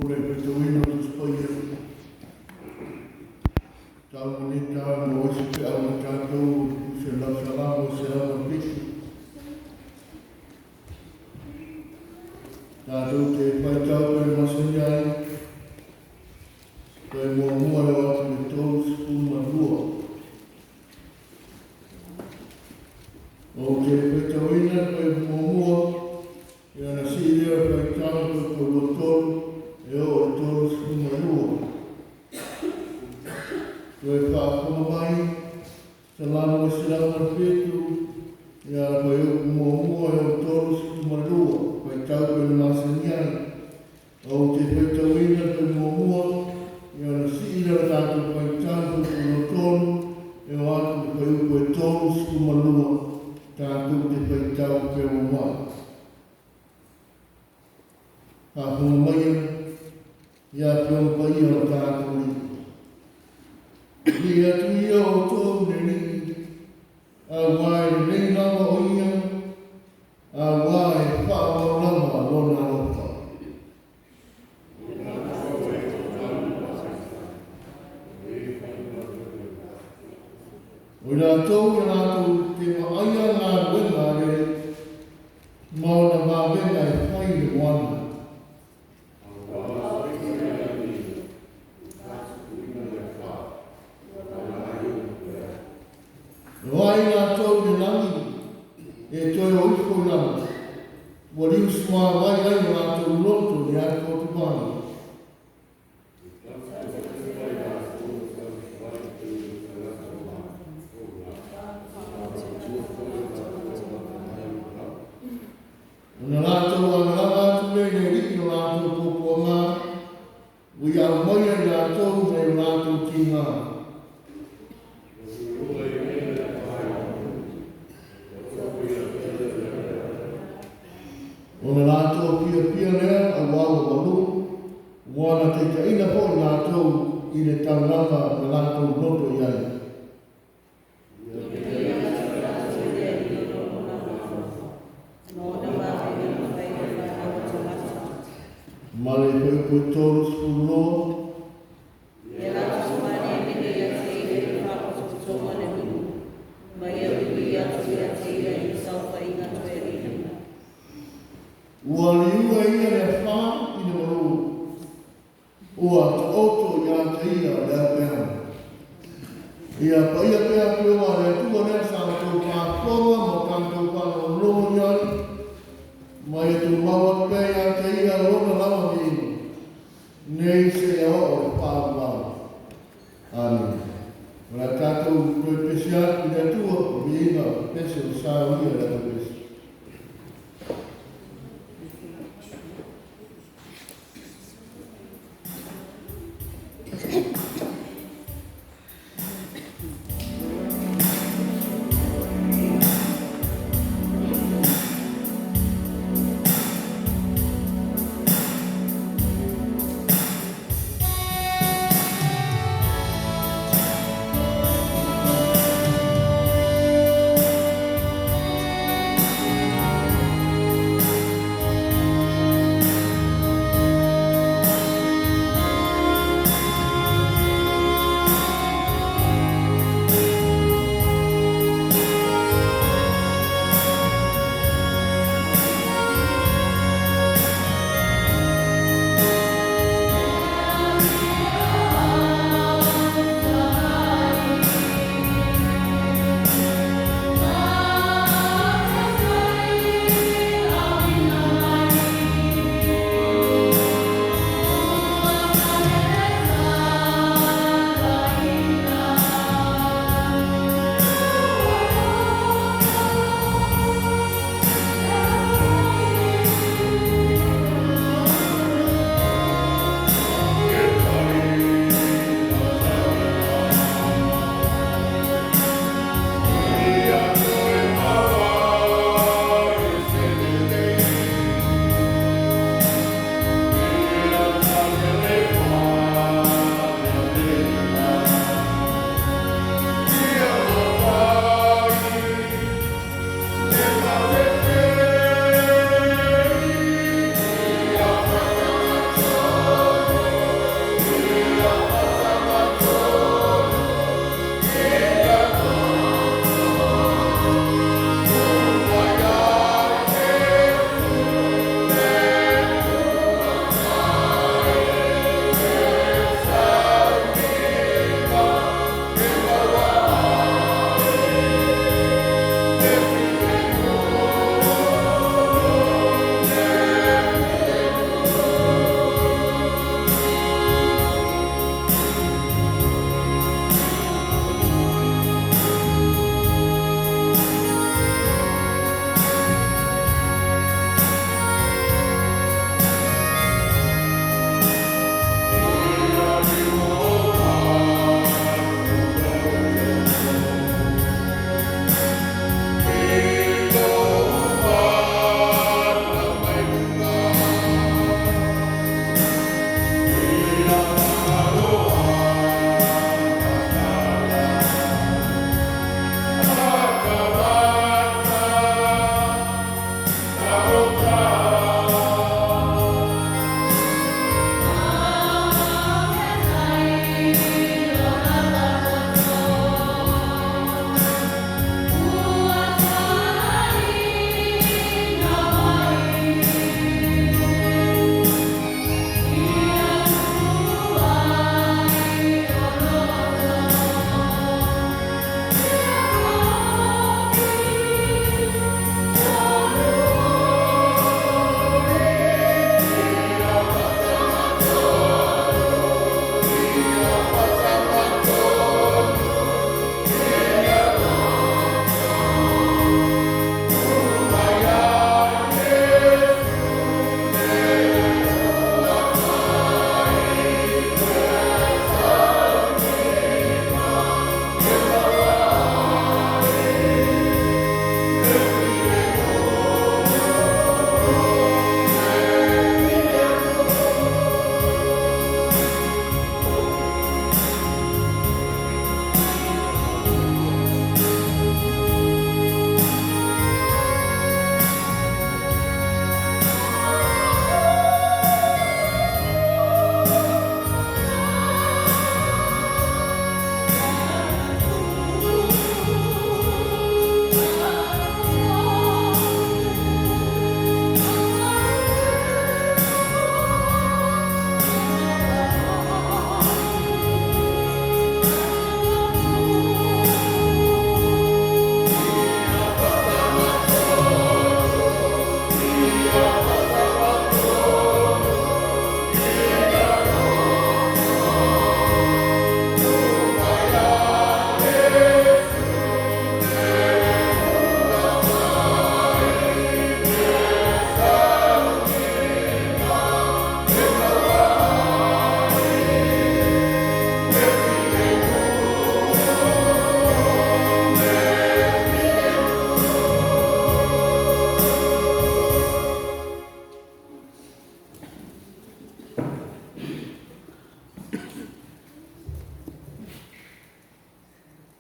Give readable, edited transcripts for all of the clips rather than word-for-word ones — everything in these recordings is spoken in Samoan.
O le faitauina o Tusi Paia, tau ma nei taeao maua ai se feau mo tatou i se lau Salamo 107. Tatou te faitau pe masani ai, toe muamua e oo atu i le 32. Ou te faitauina le toe muamua, ia ona sii lea o le faitau toe 23 e oo i le 32. Toe faafofoga mai, Salamo 107, ia fuaiupu muamua e oo i le 32, faitau pe na masani ai. Ou te faitauina le toe muamua, ia ona sii lea o le tatou faitau fuaiupu 23 e oo atu i le fuaiupu e 32, tatou te faitau pe ua mai. Faafofoga maia, ia Afioga Paia o le tatou Alii. Viia atu ia outou i le Alii, auā e lelei lava o Ia, auā e faaauau lava Lona alofa. O i latou ia latou te vaaia galuega a le Alii, ma ona vavega e fai i le moana. O ai latou i le lagi e toe o ifo i lalo, ua liusuavai ai o latou loto i le atoatuvai. Ona latou agalaga atu lea i le Alii i lo latou puapuaga, ua ia aumaia i latou nai o latou tiga. Ona latou fiafia lea auā ua malū, ua na taitaiina foi latou i le taulaga na latou loto i ai. Ma le fuaiupu e 32. Ia latou vaneane ia te ia i le faapotopotoga o le nuu, ma ia uiui atu ia te ia i le saofaiga toeaina. Ua liua e ia le afa i le malū, ua taoto ia te ia le aupeaga. Ia paia pea Afioga a le Atua lea sa outou faafofoga ma tatou faalogologo i ai, ma ia tumau atu pea ia te ia lona lava viiga, nei seia oo i le faavavau. Amene. O le a tatou toe pese atu i le Atua, o viiga, pese o sao ia le atu pese.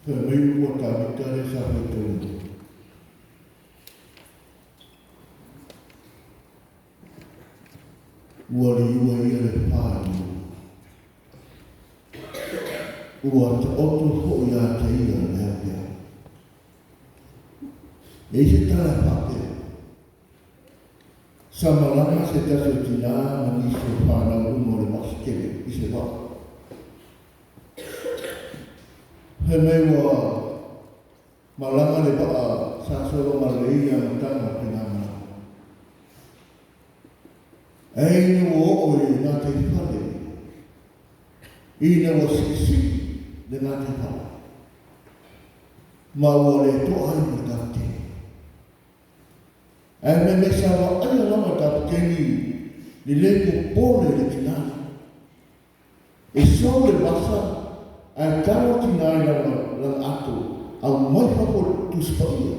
Fai mai upu a Tavita lea sa faitauina. Ua liua ia le fā i Ua taoto foi ia te ia le aopeao. E i ai se tala e faapea, Sa malaga se tasi o tinā ma nisi o whānau luma o le vasi tele i se vaa. Fai mai ua malaga le vaa sa sologa lelei le amataga o faigamalaga. Ae ina ua oo i le gataifale, ina ua siisii le gataifale, ma ua le toa ai ma le kapiteni. Ae fai mai sa vaaia lava le kapiteni le le popole i le tina lea. E sou le vasa ae talo le tina i lana ato, aumai fafo le Tusi Paia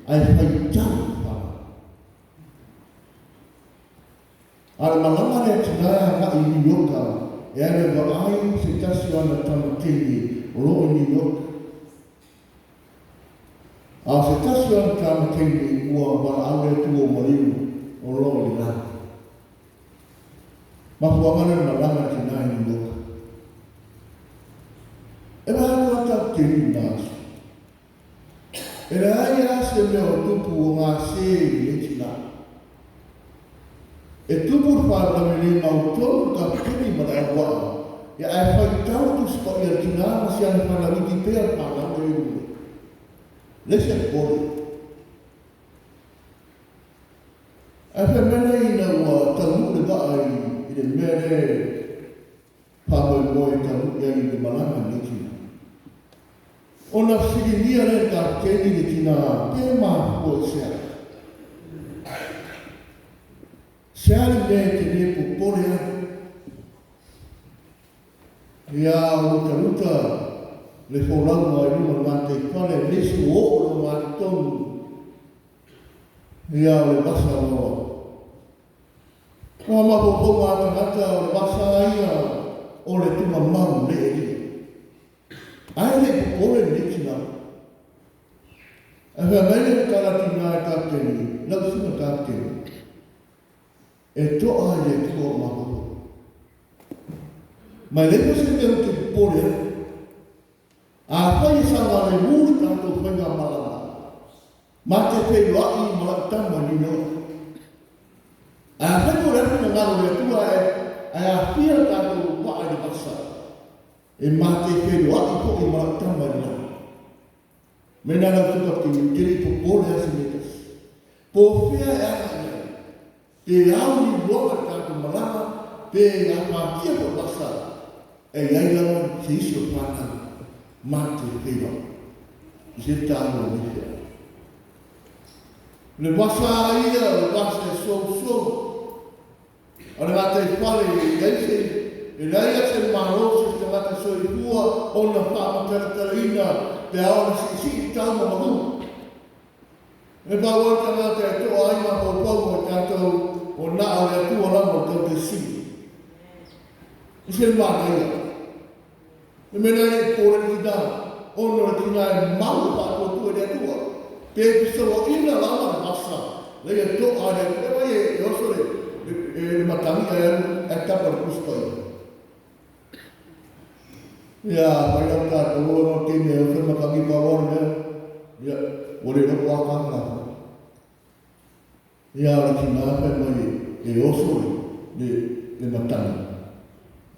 ae faitau i le fanau. A o le malaga lea a tina e agai i New York e alu e vaai se tasi o ana tama teine o lo o i New York. A o se tasi o ana tama teine ua valaau le Atua ua maliu o lo o i le lagi. Mafuaaga lea o le malaga a tina i New York. E vaai atu lava kapiteni i lena aso. E leai lava se mea o tupu o gase i lenei tina. E tupu le faalavelave le mautonu le kapiteni ma le auwaa, ia ae faitau le Tusi Paia a le tina ma si ana fanau iti pea le fanau lea i luma. Leai se popole. Ae fai mai lea ina ua taunuu le vaa i le mea lea e faamoemoe e taunuu i ai i le malaga a lenei tina. Ona fesiligia lea e le kapiteni le tina pe mafua i se a. Se a le mea e te le popole ai? Ia o lutaluta le folauga i luma o le gataifale, le isi ua oo i le ogatotonu. Ia o le vasa loa. Ua mafaufauga a tagata o le vasa ia o le tugamau le Elia. Ae le i popole lenei tina. Ae fai mai le tala tina e kapiteni, lau susuga kapiteni, e toa i le Atua o mafaufauga. Ma e leai foi se mea ou te popole ai. Afai e saogalemu le tatou faigamalaga, ma te feiloai ma lau tama i New York. Ae afai po o le a le finagalo o le Atua ae aafia le tatou vaa i le vasa, e ma te feiloai foi ma lau tama i le lagi. Mena lau tuka te i te le i popole lava se mea e tasi. Po o fea e agai ai, pe ao i luaga le tatou malaga, pe afatia foi le vasa, e i ai lava se isi o fanau ma te feiloai. I se taua o nei feau. O le vasa a ia, o le vasa e sousou. O le gataifale e leai se, e leai lava se malo se tagata soifua ona faamatalatalaina pe a ona siisii tau ma malu. E pau ai le tagata e toa ai mafaufauga o tatou o na o le Atua lava o le tautesili. I se manaia. Le mea lea e popole le tina, ona o le tina e mau e faatuatua i le Atua. Pe fesauaina lava le vasa, leia toa le Atua. E vai e oso le, le, le matagi ae alu ae tapa le Tusi Paia. Ia, fai lau tatou e mau teine e oso le matagi pau le mea. Ia, ua le iloa po o a tala latou. Ia o le tina fai mai e oso le, le matagi.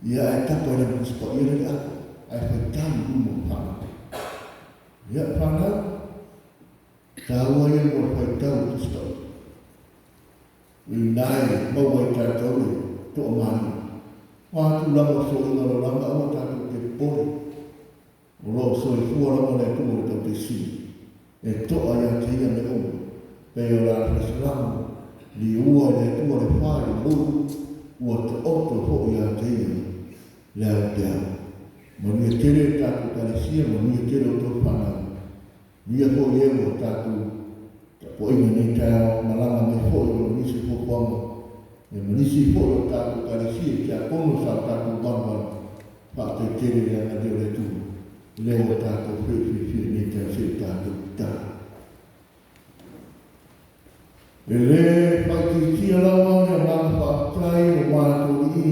Ia ae tapa i lana Tusi Paia lea le ato, ae faitau i luma o fanau. Ia, fanau, taua ia mo le faitau o Tusi Paia. Inā e maua ai tatou le toamalie. O a tulaga o fesoasoani lalolagi, aua tatou te popole. O lo o soifua lava le Atua i le tautesili, e toa ia te ia mea uma, pei o le ala faisalamo, liua i le Atua le fa i le malu, ua taoto foi ia te ia le aoteao. Manuia tele le tatou Ekalesia, manuia tele outou fanau. Manuia foi e ua tatou tapuaiga i lenei taeao, malaga mai foi ona o nisi o fuafuaga e ma nisi foi o tatou Ekalesia i tiakono sa o tatou valuvalu. Faafetai tele i le agalelei o le Atua. Lea ua tatou feofiofia i lenei taeao se i tatou tatalo. E le faaitiitia lava le agaga faafetai o matou i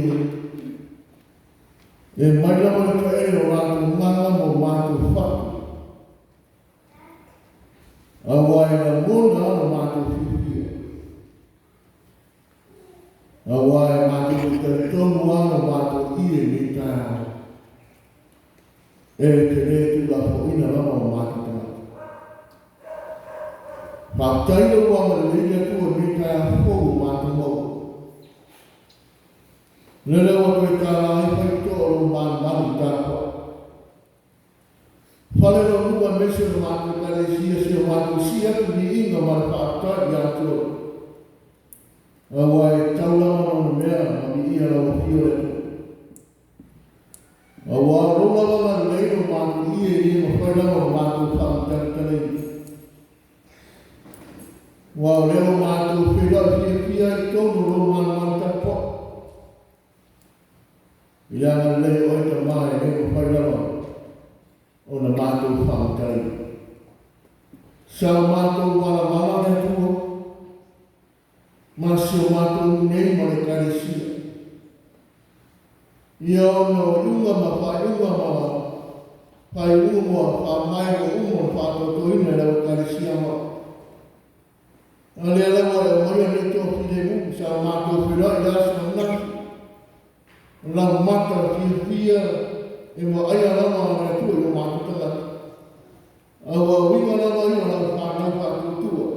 e mai lava le taele o latou gaga ma o matou fatu, aua e lagona lava lo matou fiafia, aua e matou te talitonu lava lo matou ie i lenei taeao. E te le tuulafoaiina lava o matou tagata. Faafetai lou agalelei le Atua i lenei taeao fou o matou maua. Lele ua toe tala ai faitotoa o lou malumalu i tapuai. Fale lou nuu aemaise o le matou Ekalesia si o matou sii atu viiga ma le faafetai ia te oe. Aua e tatau lava ona onomea ma viia lau afio le Atua. Aua o lou lava agalelei lo matou ie e le mafai lava ona matou faamatalatalaina. Aua o lea ua matou feiloai fiafia ai i totonu o lou malumalu tapuai. I le agalelei o oe Tama e le mafai lava ona matou faamatalaina. Sa o matou valavala le Atua ma si o matou nuu nei ma le Ekalesia. Ia ona o iuga ma faaiuga ma faaiuga ua faamae ua uma ona faatoatoina e lau Ekalesia ma A lea lava e aumaia nei toafilemu sa matou feiloai i le aso ananafi, o lau mata fiafia e vaaia lava a le Atua i o matou tagata. Aua o uiga lava ia o lau fanau faatuatua.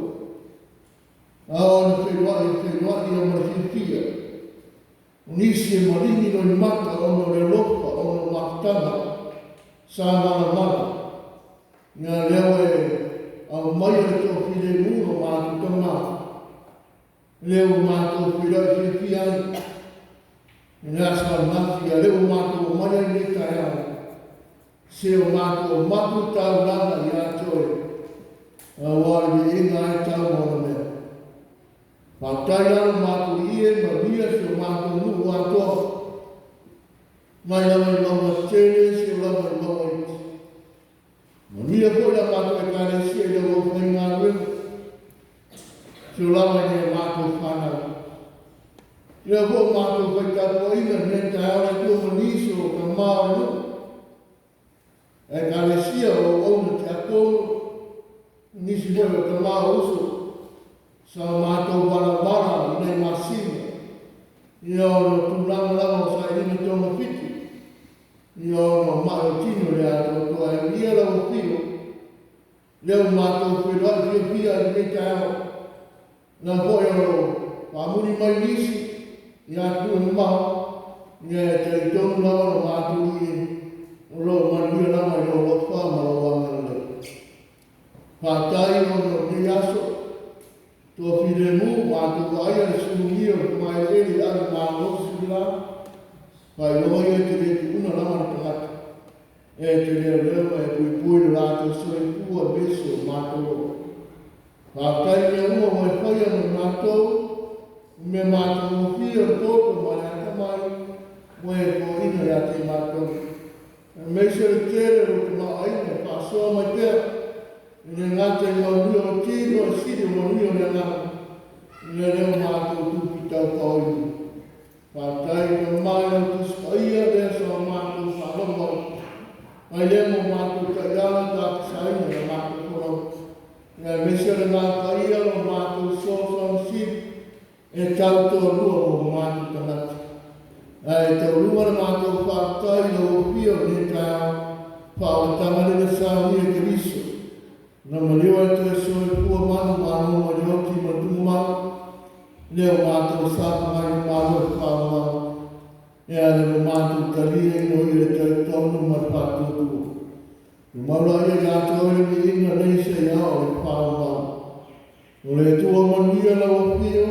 A o ana feiloai e feiloai ia ma le fiafia. O nisi e maligi loimata ona o le alofa ona o mafutaga sa malamala. Ia lea ua e aumaia le toafilemu lo matou tama, lea ua matou feiloai fiafia ai i le aso ananafi, a lea ua matou omai ai i lenei taeao, se o matou o matou taulaga ia te oe, aua o le viiga lava e tau ma ona mea. Faafetai la lo matou ie, manuia si o matou nuu atoa, mai lava i mauga tetele seia lava i mauga iti. Manuia foi la matou Ekalesia i lau aufaigaluega, si o lava i nai a matou fanau. Lea foi o matou faitapuaiga i lenei taeao le Atua ma nisi o tama o le nuu. Ekalesia o auauna tiakono, nisi foi o tama o uso, sa matou valavala i nai masina, ia ona o tulaga lava o sailiga togafiti, ia ona o mai o tino le atoatoa e ia lau afio, lea ua matou feiloai fiafia i lenei taeao, na foi o lo o faamuli mai nisi i atunuu e mamao, ia e talitonu lava lo matou ie o lo o manuia lava i lou alofa ma lou agalelei. Faafetai ona o lenei aso, toafilemu, matou vaaia le sulugia o le fogaeleele i ave malosi le la, faailoga ia e te le tuuna lava le tagata, e te leoleo ma e puipui lo latou soifua aemaise o matou ola. Faafetai i mea uma ua e faia mo matou, o mea matagofie o le poto ma le atamai ua e foaiina ia te matou. Aemaise o le tele o lou tamaoaiga e faasoa mai pea, e le gata i manuia o le tino ae sili o manuia o le agaga, i le leo matou tupi taupaoina. Faafetai i Tama i lau Tusi Paia lea sa o matou faalogo ai. Mai lea mo matou taiala tapasaina i la matou folau. Ia aemaise o le Agaga Paia lo matou fesoasoani sili e tau toalua mo matou tagata. Ae tauluga le matou faafetai i lau afio i lenei taeao faaolataga lele saunia e Keriso. Na maliu ai toe soifua manu malo mai le oti ma le tumau. Lea o matou safa mai le Malo e whaamau. E a le o matou talia i noi le talitonu ma le faatuatua. Tumau la ia ia te oe le viiga nei seia oo i le faamau. O le Atua manuia lau afio,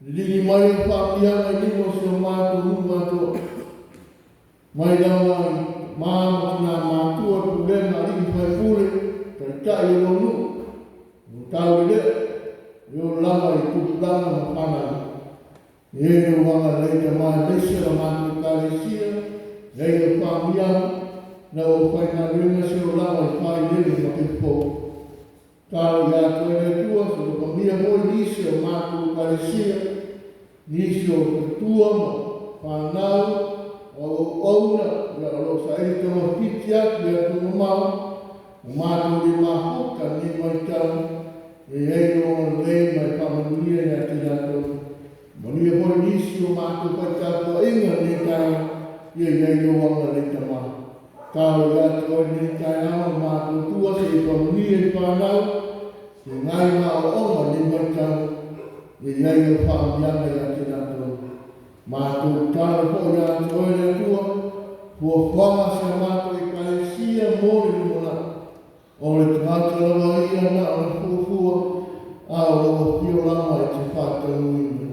liligi mai au faamanuiaga i lima o si o matou nuu atoa. Mai lava i tama ma tina matua, pulega, alii ma faipule, taitai o lou nuu, o taulelea, e oo lava i tupulaga ma fanau. E lou agalelei tama aemaise la matou Ekalesia, e ai au faamanuiaga. Na ua faigaluega se olaga i failele ma ke fou. Talo ia te Oe le Atua, se alofagia foi nisi o matou Ekalesia, nisi o faletua ma fanau, o auauauna, ia o lo o saili togafiti atu i atunuu mamao, ua matou le mafuta i lenei vaitau, e i ai Lou agalelei ma e faamanuia ia te latou. Manuia foi nisi o matou faitapuaiga i lenei taeao, ia i ai Lou agalelei Tama. Talo ia te Oe i lenei taeao o matou tua se i faamanuia i fanau, feagai ma aoaoga i lenei vaitau, ia i ai Lau faamanuiaga ia te latou. Matou tatalo foi ia te Oe le Atua, fuafuaga a si a matou Ekalesia mo le lumanai. O le tagata lava ia na o le fuafua, a o lau afio lava e te faataunuuina.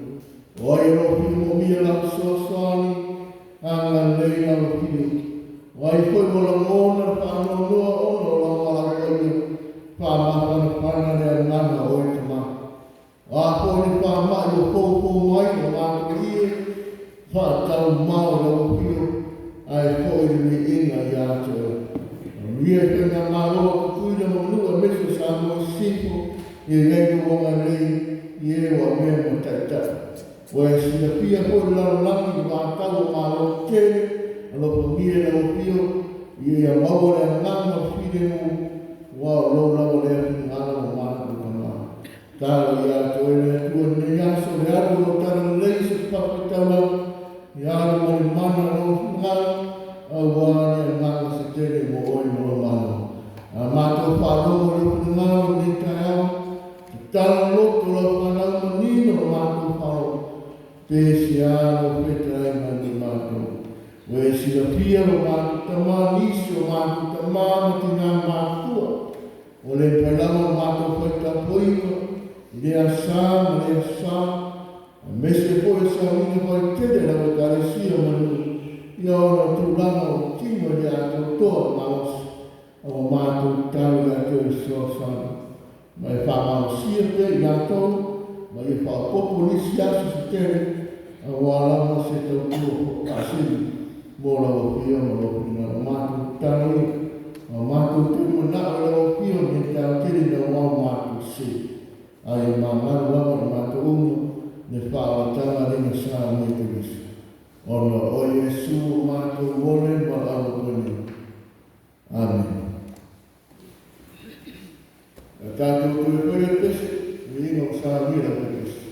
O ai o lo o fia moomia lau fesoasoani, agalelei lau afio. O ai foi ua lagona le faanoanoa ona o lau valaau paia, faamafanafana le agaga o oe Tama. O a foi ni faamai ua foufou mai o matou ie, faataumao i lau afio, ae foi le viiga ia te oe. Manuia i faigamalo a Tutuila ma Manua aemaise o Samoa i Sisifo, ia i ai lou agalelei i e ua avea ma taitai. Ua e silafia foi le lalolagi i le vatau o Malo tetele, alofagia i lau afio, ia maua le agaga o le filemu, aua o lou lava lea finagalo ma matou Tama. Talo ia te oe le Atua i lenei aso, le alu o lou talalelei i so o se fatafaitaulaga, ia alu ma le mana o lou finagalo, aua le agaga se tele mo oe ma lou Malo. A matou faalogo i lou finagalo i lenei taeao, tatala loto lau fanau manino lo matou faalogo, pe se a lou fetalaiga i matou. Ua e silafia lo matou tama, nisi o matou tama ma tina matutua, Ua le mafai lava ona matou faitapoiga i lea sa ma lea sa, aemaise foi o le sauniga faitele a lau Ekalesia ma le nuu, ia ona o tulaga o tino e le atoatoa le malosi, a ua matou tatalo ia te Oe e fesoasoani ma e faamalosia pea i latou ma ia faaopoopo nisi aso se tele aua lava se tautua faasili mo lau Afio ma lou finagalo. Matou tatalo ia, a matou toe manao i lau Afio nei taeao tele ina ua matou sese, a ia magalo lava i matou uma le faaolataga lena sa nei Keriso. Ona o oe Iesu ua matou ole ma valaau atu ai nei. Amene. A tatou toe faia le pese, viiga o saunia lau pese.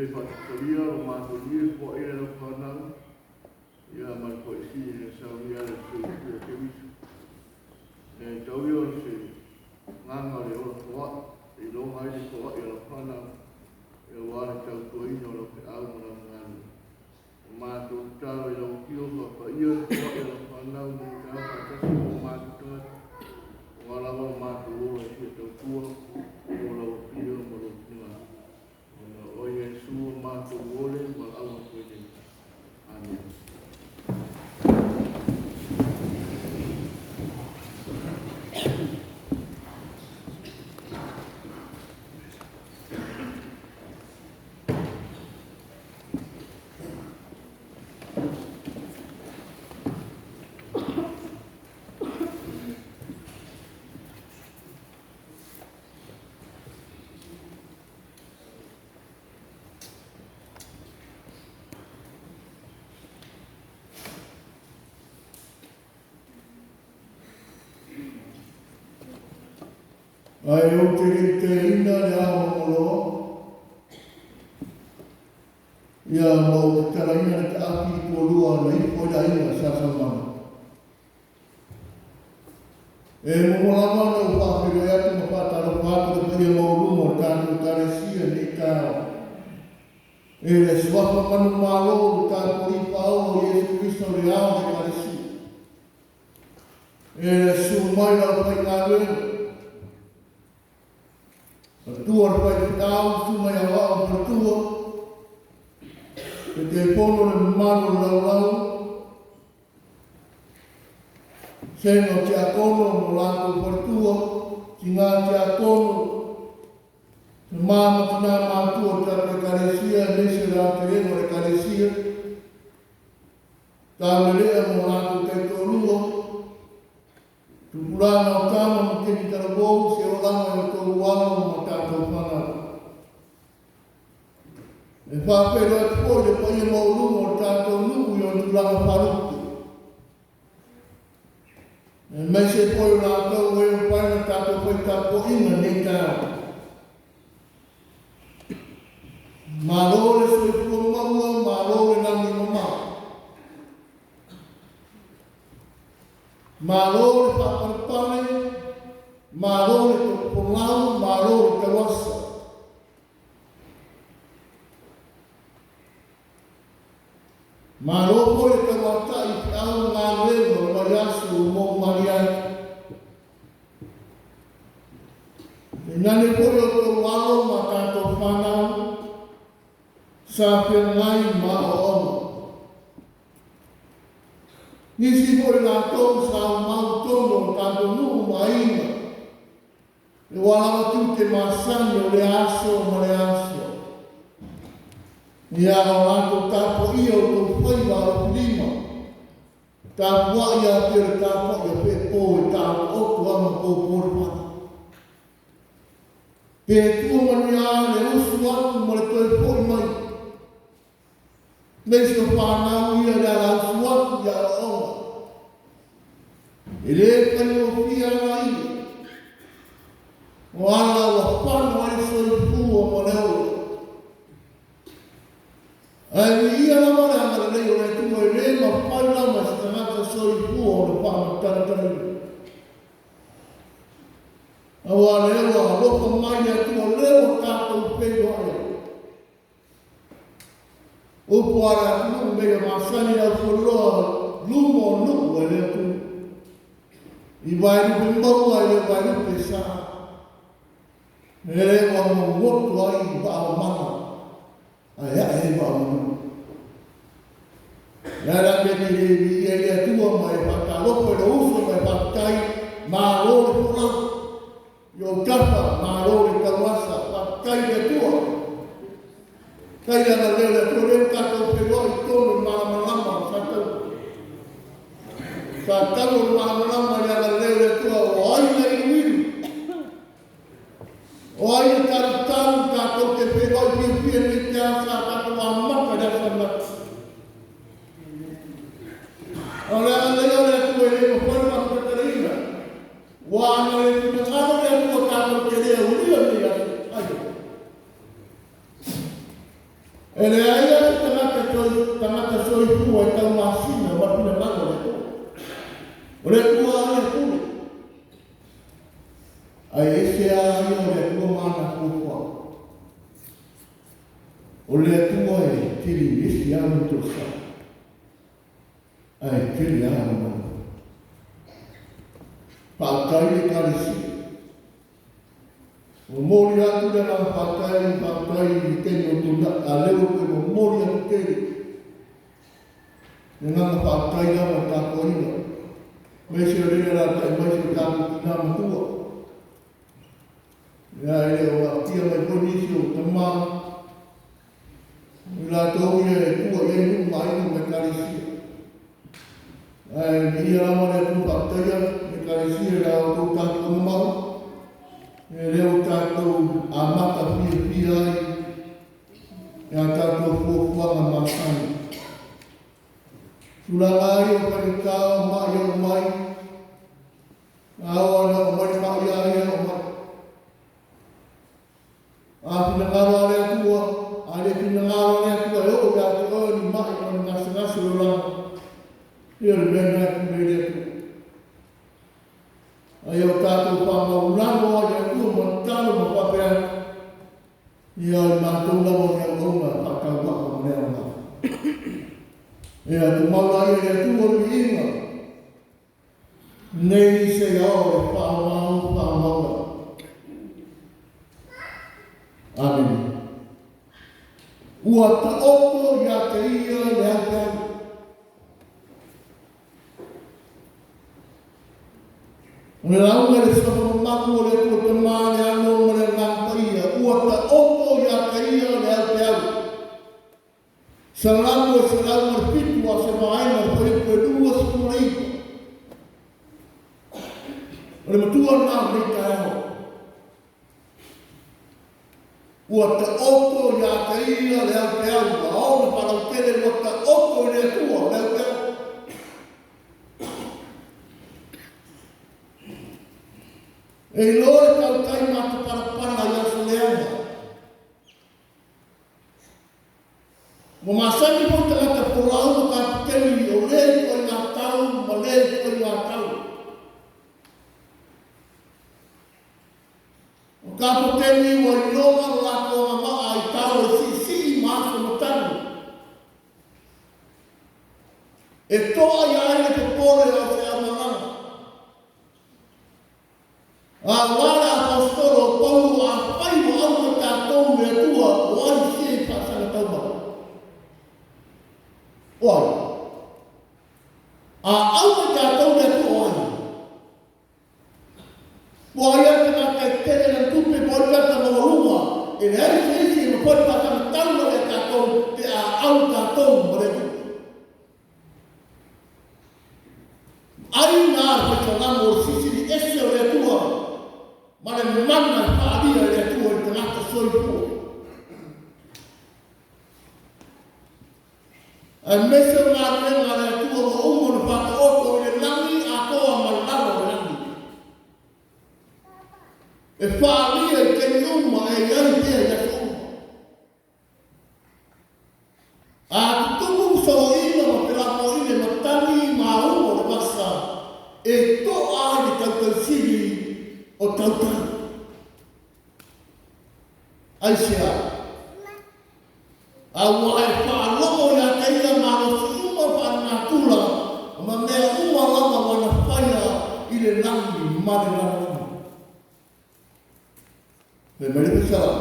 E faatalia lo matou lie foai le lau fanau, ia ma le foai e saunia le soifua Keriso. E tau ia o se gaga o le ola foai, e iloga ai le foai o lau fanau, e aua le tautuaina o lau feau ma lau galuega. O matou tatalo i lau Afioga, paia le foai o lau fanau nei taeao faatasi ma o matou tagata, aua lava lo matou ola e fia tautua mo lau Afioga ma lou finagalo. Ona o oe Iesu o matou ole ma valaau atu ai nei. Amene. Ae ou te le i teina le ao moloa, ia ma ou tatalaina le taapi i tualua na ifo ai le aiga sa Saumana. E muamua lava ona ou faafeiloai atu ma faatalofa atu i le paia maualuga o le tatou Ekalesia i lenei taeao. E le Suafa manumalo o le tatou Alii Paolo Iesu Keriso le ao o le Ekalesia. E le susu mai le aufaigaluega, Matua le faifeau, susu mai aoao ma faletua, Taitaifono le mamalu o le laulau, Sena o Tiakono ma latou faletua, Tina Tiakono, Tama ma Tina Matua o le tatou Ekalesia, aemaise le aotelega o le Ekalesia, Taulelea ma o latou taitoalua, Tupulaga o tama ma keni talavou, se olaga i o outou alo ma tatou fanau. E faafeiloai atu foi le paia maualuga o le tatou nuu i ona tulaga faalupe. Aemaise foi o latou e mafai ona tatou fai tapuaiga i lenei taeao. Malo le soifua maua, malo le lagi mamao. Malo le faapalepale, malo le topolau, malo le tauasa. Malo foi le tauatai i feau ma galuega o le vaiaso ua momomalie atu. Tainane foi o outou alo ma tatou fanau sa feagai ma aoaoga. Nisi foi latou sa aumau i totonu o tatou nuu ma aiga, e ua lava tiute masani o lea aso ma lea aso. Ia o latou tapuaia o outou faiva alofilima, tapuai a pei o le tapuai a peepo e taotooto a ma popo le fale. Pe tua manuia le usu atu ma le toe foi mai. Nisi o fanau ia i le alausu atu i aoaoga. E le faigofie ala ia. O ala ua fano ai le soifua ma le ola. Ae viia lava le agalelei o le Atua e le mafai lava e se tagata soifua o le faamatalatalaina. Aua lea ua alofa mai le Atua lea ua tatou feiloai ai. Upu a le atunuu mea ia masani le aufueloloa luma o nuu e le atunuu. I vaelupe maua e le vaelupe sa. E le ua gogoto ai i vaa o mana, ae ae ai vaa o manu. Le a la mea nei le viia i le Atua ma e faatalofa i lou uso ma e faafetai, malo le folau. I ou tafa, malo le tauasa, faafetai i le Atua. Tai le agalelei o le Atua, lea ua tatou feiloai i totonu o le malamalama o Sataua. Sataua o le malamalama i le agalelei o le Atua, o ai le iluilu? O ai le talutalu tatou te feiloai fiafia nei te ao sa tatou amata i le aso ananafi. O le agalelei o le Atua e le mafai ona faataitalaina. Ua ana le finagalo le Atua tatou te le aulia nei aso. Ai. E leai lava se tagata tagata soifua e taumasina ma le finagalo o le Atua. O le Atua lava ia e pule. Ae ese lava ia o le Atua ma ana fuafuaga. O le Atua e tele ese lava lona toesea, ae tele lava lona alofa. Faafetai i le Ekalesia. Momoli atu le agaga faafetai, faafetai i le taimi o tuanai, a lea ua toe momoli atu tele le agaga faafetai lava i le tapuaiga, aemaise o lea e alaalatai mai si o tatou tina matua. Ia, e le o aafia mai foi nisi o tama, o i latou ia e tua i ai nuu ma aiga ma Ekalesia. Ae viia lava le Atua, faafetaia le Ekalesia i la outou tapuaiga mau, e lea ua tatou amata fiafia ai i a tatou fuafuaga masani. Tulaga ai o faigata o ma'i e oo mai, a oo lava ina oo mai le ma'i a ia e oo mai. A finagalo a le Atua, a le finagalo a le Atua e oo ia te oe ni ma'i ma ni gasegase o le olaga, ia o le mea lena e pule ai le Atua. A ia o tatou faamaulalo ai i le Atua ma tatalo ma faapea atu, ia o i matou lava o ni auauna faatauvaa ma le aoga. Ia tumau laia i le Atua le viiga, Nei seia oo le faamau faamauga. Amene. Ua taoto ia te ia le aupeau. O le lauga i le suafa mamalu o le Atua Tama, le Alo ma le Agaga Paia, ua taoto ia te ia le aupeau. Salamo 107 a o se vaega o le fuaiupu e 29. O le matua lena o lenei taeao. Ua taoto ia te ia le aupeau, a ona faalautele ua taoto i le Atua le aupeau. E iloa le tautai matapalapala i aso leaga. Ua masani foi tagata folau ma kapiteni o lea ituaiga tau ma lea ituaiga tau. O kapiteni ua iloga lo latou agavaa i tau e siisii ma aso matagi. E toa ia ai le popole o se aumalaga. A o a le Aposetolo o Paulo, afai ua auga tatou i le Atua, o ai se e faasaga taumau? O ai? A auga tatou i le Atua, o ai? Po o ai le tagata e tele lana tupe, po o ai le tagata maualuga, e leai se isi e mafai ona faasaga taumau ia tatou pe a au tatou ma le Atua. Ai na le faisalamo o le sisili ese o le Atua ma le mana e faaalia e le Atua i le tagata soifua. Aemaise o galuega a le Atua ua uma ona faataoto i le lagi atoa ma lalo o le lagi. E faaalia i taimi uma e i ai pea i aso uma. A tutupu soloina ma pelapoaine matagi ma auga o le vasa e toa ai le tautausili o tautai. Aisea? Aua e faalogo ia te ia malosi uma faalenatura ma mea uma lava ua na faia i le lagi ma le lalolagi. Fai mai le Faisala,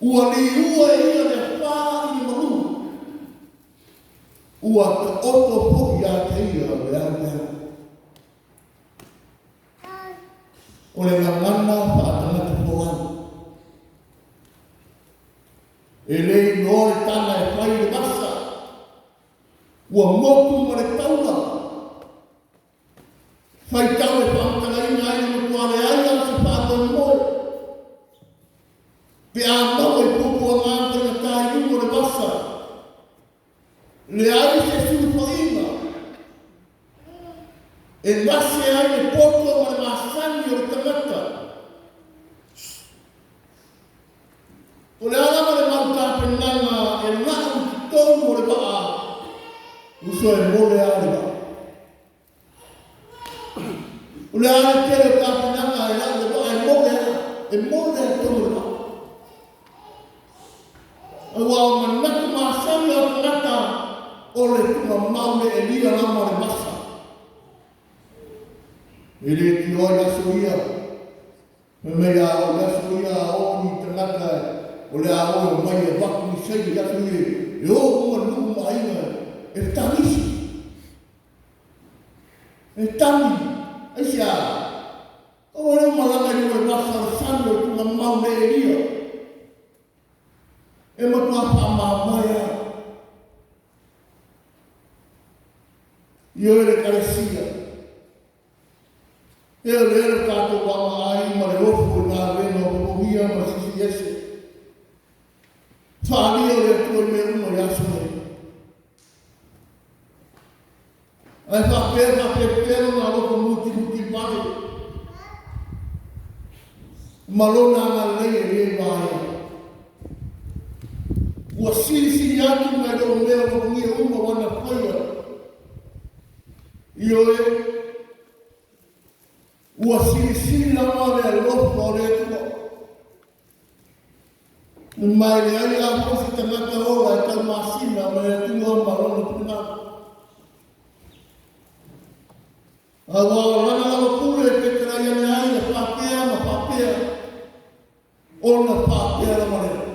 Ua liua e ia le afa i le malu, ua taoto foi ia te ia le aweawe. O le gagana faatagata folau. E le iloa le tala e fai i le vasa, ua motu ma le taula. Faitau e faamatalaina ai le matua leai lava o se faamoemoe. Pe a maua i puapuaga faigata i luga o le vasa, leai se sulufaiga e gase ai le poto ma le masani o le tagata. O le a lava le mau tapenaina? tonu o le vaa, uso e mole lava le vaa. O le a le tele o tapenaga e lau le vaa e mole lava, e mole lava tonu o le vaa. Aua o manatu masani o tagata o le tuugamau le elia lava o le vasa. E le tioa i aso ia, fai mai a oo i aso ia a oo ni tagata o le a o e omai e avatu ni saini i aso ia e o uma nuu ma aiga e tagisi. E tagi, aisea? Aua le malaga i luga o le vasa o le sami o le tuugamau le elia. E matua faamamae lava. Ioe le Ekalesia, e o lea lo tatou vaavaai ma le ofo i galuega o popogia ma silisili ese. Faaalia o le Atua i mea uma i aso nei. Ae faapea faapea lona alofa mutimuti vale ma lona agalelei e le vaea. Ua silisili atu nai lo mea o logogia uma ua na faia. Ioe, ua silisili lava le alofa o le Atua. Ma e leai lava foi se tagata ola e taumasina ma le Atua ma lona finagalo. Aua o lana lava pule e fetalai ane ai e faapea ma faapea, ona faapea lava lea.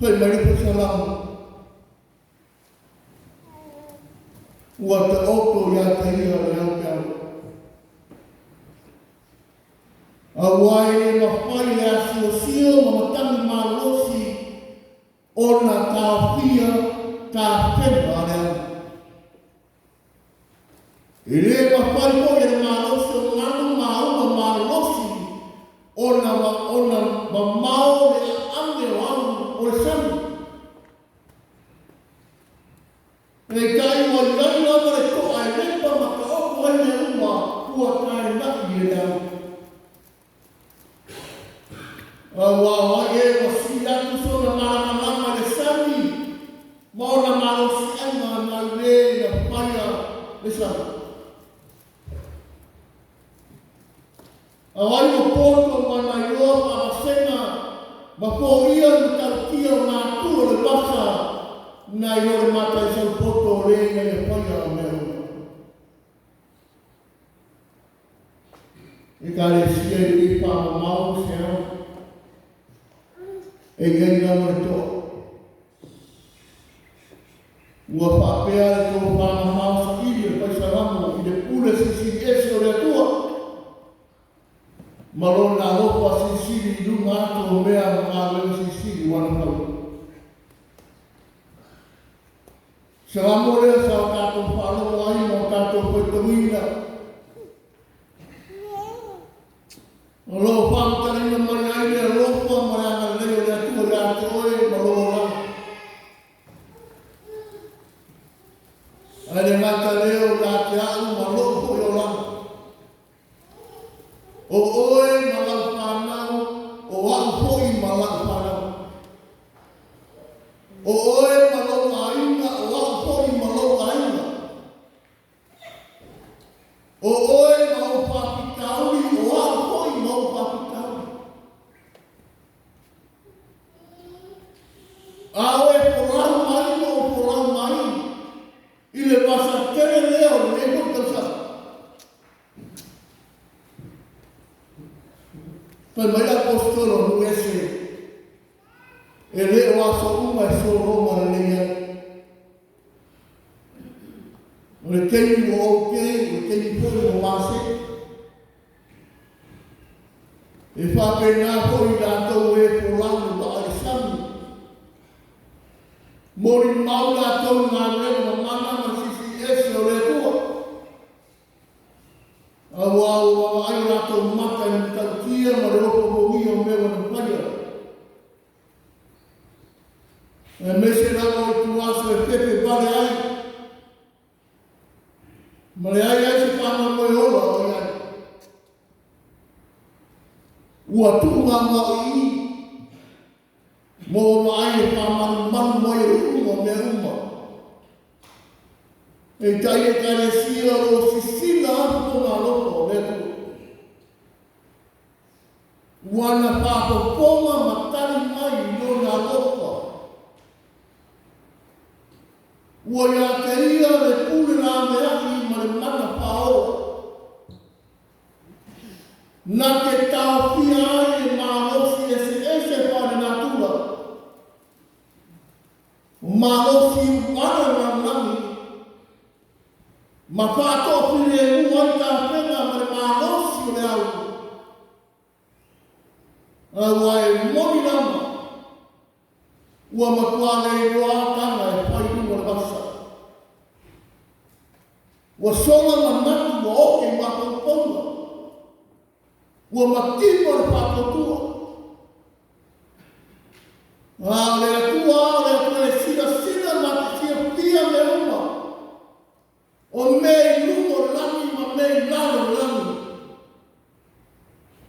Fai mai le Salamo, ua taoto ia te ia le aupeau. Aua e le mafai le asiosio ma matagi malosi ona taofia tafega a le au. E le mafai foi e le malosi o galu ma uma malosi ona ona mamao le aane o au o le sami. Peitai ua i ai lava le to'a e lepa ma taoto ai mea uma ua taena'i e le au. Aua o ai ē ua sili atu sona malamalama i le sami ma ona malosiaga nai le na faia le sami. O ai ua poto ma na iloa faavasega ma foia le matautia o natura o le vasa nai lo le mataisau poto o le na ia faia o mea uma. Ekalesia e le faamamao se ao, e i ai lava le to'a. Ua faapea le tofamamao saili o le Fai Salamo i le pule silisili ese o le Atua ma lona alofa silisili i luga atu o mea ma galuega silisili ua na faia. Salamo lea sa o tatou faalogo ai ma o tatou faitauina. O lo o faamatalaina mai ai le alofa ma le agalelei o le Atua ia te oe ma lou olaga. Ae le gata lea o ia te a'u ma lo'u foi olaga. O oe ma lau fanau, o a'u foi ma la'u fanau. O oe ma lou aiga, o a'u foi ma lou aiga. O oe ma ou faafitauli, o a'u foi ma ou faafitauli. A oe folau mai ma ou folau mai i le vasa tele lea o lenei foi tausaga. Fai mai le Aposetolo o nuu ese, e le o aso uma e sologa lelei ai. O le taimi ua okay, o le taimi foi ua mase. E faapena foi i latou e folau i le vaa i le sami. Molimau latou i galuega mamana ma le silisili ese o le Atua. Aua ua vaavaai o latou mata i le matautia ma le ofoofogia o mea ua na faia. Aemaise lava o ituaso e fefe vale ai ma leai ai se faamoemoe ola o i ai. Ua tuugaugao i i, ma ua vaai e faamalumalu mea uma. Peitai Ekalesia o lo o sisila atu lona alofa o le Atua. Ua na faafofoga ma tali mai i lona alofa. Ua ia te ia le pule laveai ma le mana faaola. Na te taofia ai e malosi eseese faalenatura. O malosi uana o le lalolagi ma faatoafilemu ai tafega ma le malosi o le au. Aua e moni lava, ua matua le iloa taga e fai i luga o le vasa. Ua sola manatu ua oke i mafaufauga. Ua matino le faatuatua. A o le Atua, o le Atua e silasila ma te fiafia mea uma, o mea i luga o le lagi ma mea i lalo o le lagi.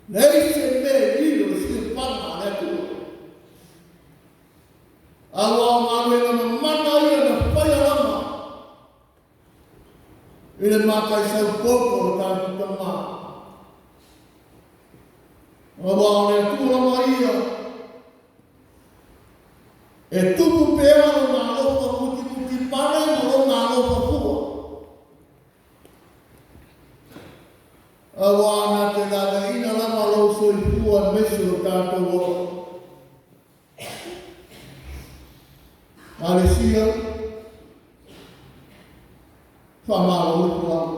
Leai se mea e lilo le silafaga a le Atua. Aua o galuega mamana ia na faia lava i le mataisau poto o le tatou Tama. Aua o le Atua lava ia e tupu pea lona alofa mutimuti pale ma lona alofa fua. Aua na te laveaiina lava lou soifua aemaise o tatou ola. Alesia, faamalo le folau.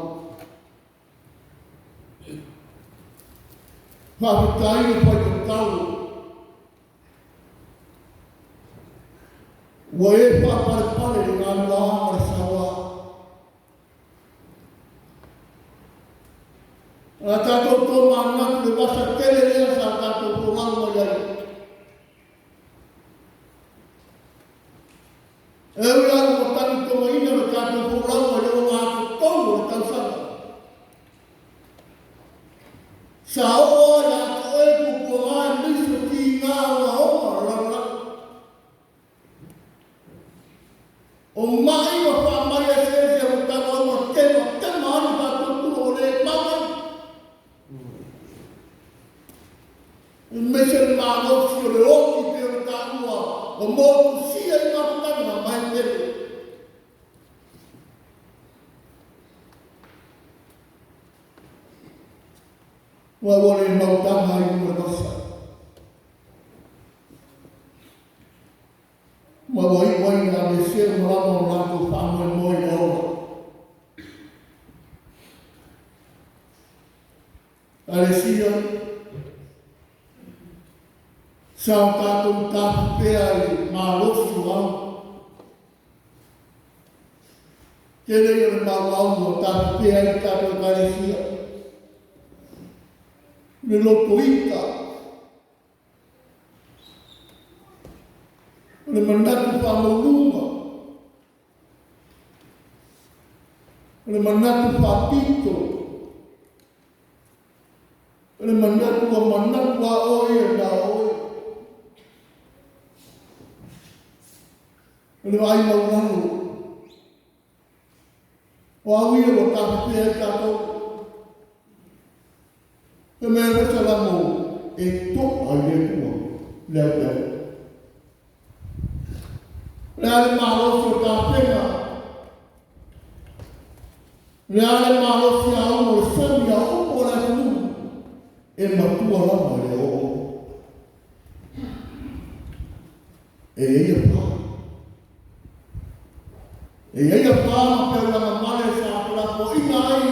Faafetai le fai tatalo. Ua e faapalepale le galua ma le saua. A tatou tomanatu le vasa tele lea sa tatou folau mai ai. E ui lava ua tagitogaina le tatou folauga i le ogatotonu o le tausaga, sa oo lava ia te oe puapuaga aemaise o tiga ogaoga o le lalolagi. O maʻi ma faamai eseese ua tauauma tematema ai le faatuatua ua le mau ai. Aemaise le malosi o le oti pei ona taua ua motusia i mafutaga ma e pele. Ua ua le mautaga i luga o le vasa. Ma ua iu ai ina aveesea uma lava o latou faamoemoe i le ola. Alesia, sa o tatou tafefea i le malosi o au. Tele ia o le mau au ua tafefea ai le tatou Ekalesia. Le lotoita, o le manatu faamaualuga, O le manatu faapito, o le manatu ua manatu lava oe ia na oe. O le vaai maualalo, o au ia ua tafefea ai tatou. Fai mai le Salamo, e to'a i le Atua le aoteaga. O le a le malosi o tafega? O le a le malosi auga o le sami a upu o le atunuu? E matua lava i le oo. E i ai afa. E i ai afa ma peulaga male sa felafoaiga ai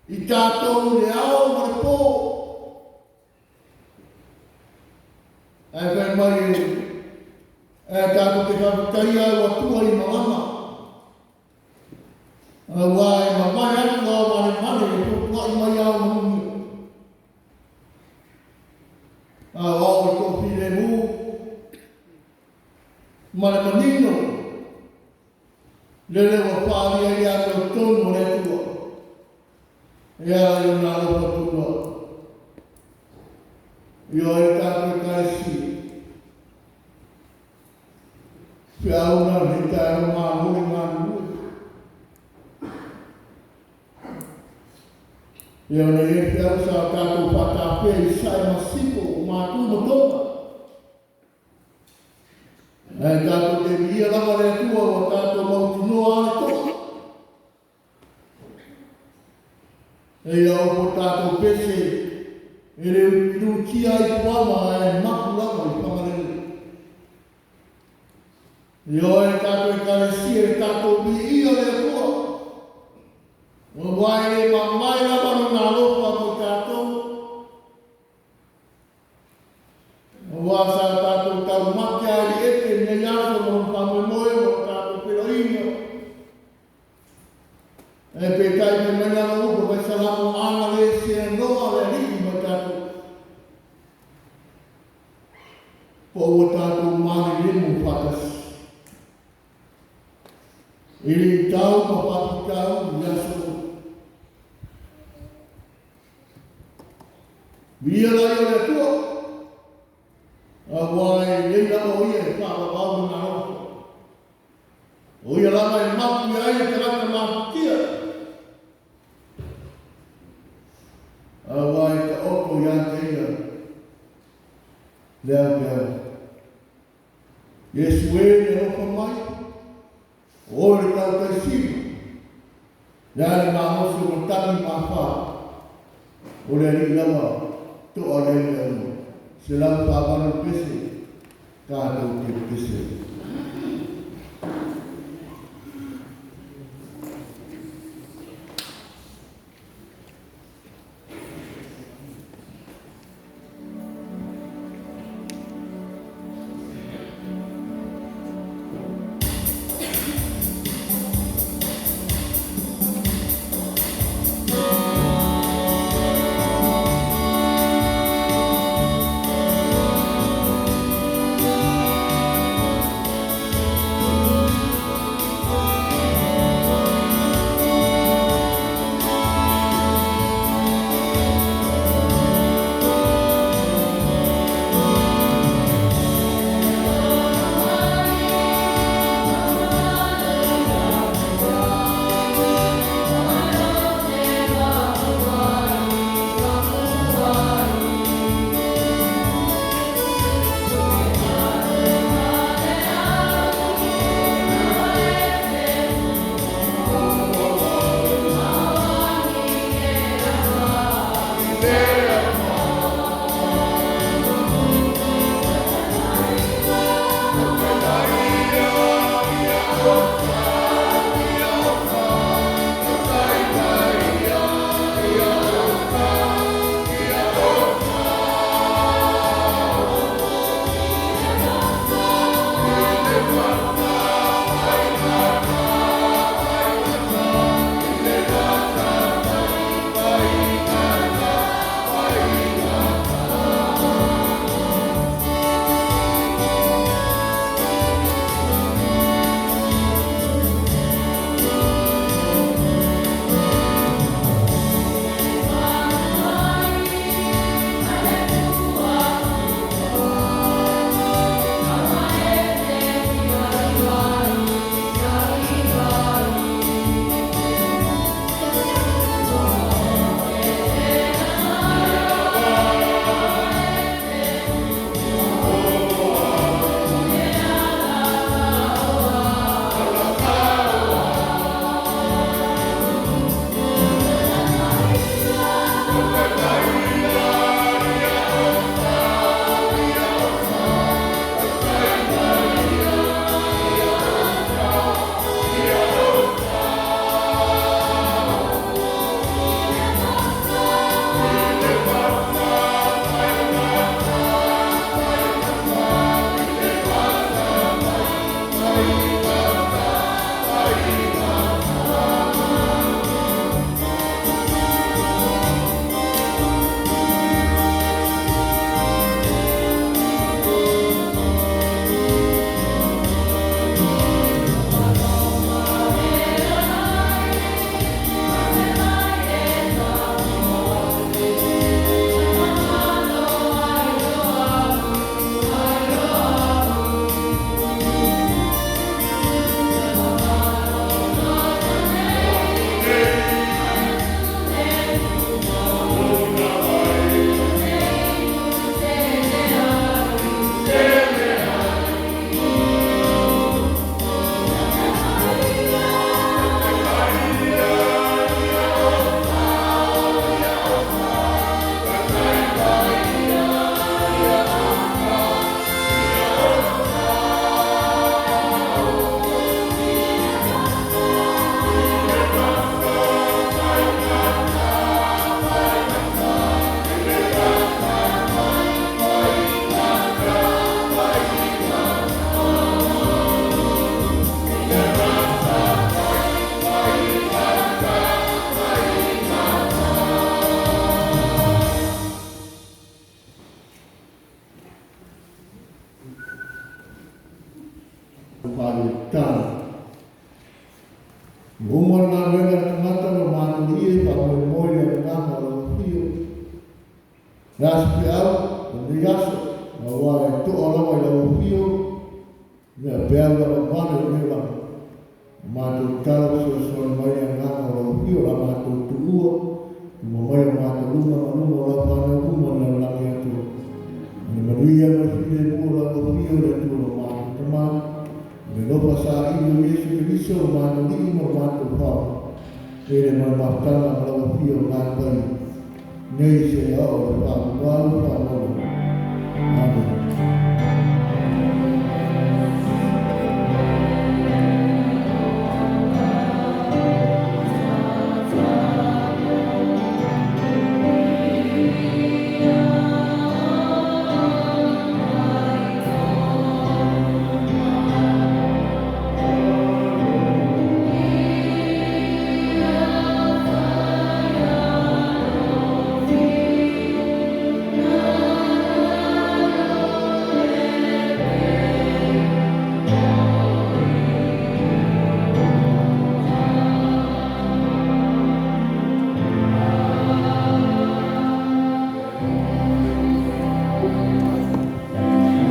i tatou i le ao ma le po. Ae fai mai e, ae tatou te faafetaia au Atua i malama. Aua e mavae atu ao malemale e tuatuai mai ao manuia. A o ao e toafilemu ma le manino lele ua faaalia ai le amiotonu o le Atua. E ala i ona alofa tunoa. Ioe le tatou Ekalesia. Feau na lenei taeao, malo le galulue. Ia ona i ai le feau sa tatou faatafea i Sasae ma Sisifo, o Matu ma Toga. Ae tatou te viia lava le Atua ua tatou mautinoa lava le toa. Eia o po tatou pese e le utilutia ai puama ae mapu lava i Fagalele. Ioe le tatou Ekalesia i le tatou viia le Atua. Aua e le mamae lava Lona alofa mo i tatou. Aua sa tatou taumate lava i le ete i lenei aso ma lona faamoemoe ma lo tatou feiloaiga. Ae peitai fai mai lana upu fai Salamo, Ana le seanoa le Alii ma i tatou. Po ua tatou malelemo faatasi. E le i tau ma faafitauli i aso uma. Viia laia o le Atua, aua e lelei lava o Ia e faavavau Lona alofa. O Ia lava e mapu ia ai le tagata mafatia, aua e taoto ia te Ia le aoteaga. Iesu e, le alofa mai, o oe le tautai sili, le a le malosi o matagi ma afa, o le Alii lava to'a lea mea uma. 148 le pese, tatou te pese ai. Faaletala. Ua uma le galuega a le tagata ua matolia e faamoemoe i le agaga o lau afio. Le a se feau o lenei aso, aua e to'a lava i lau afio le peau lavavale o lenei olaga. Matou tatalo fesoasoani mai le agaga o lau afio o le a matou tuua, tuma mai o matou luma ma luma o lau fanau uma i le lalolagi atoa. Ma le manuia ma le filemu o lau afio le Atua lo matou Tama, ma le alofa saili o Iesu Keriso lo matou Alii ma lo matou Fao, e le ma le mafutaga ma lau afio o ngā paia, nei seia oo i le faavavau faavauvau. Amen.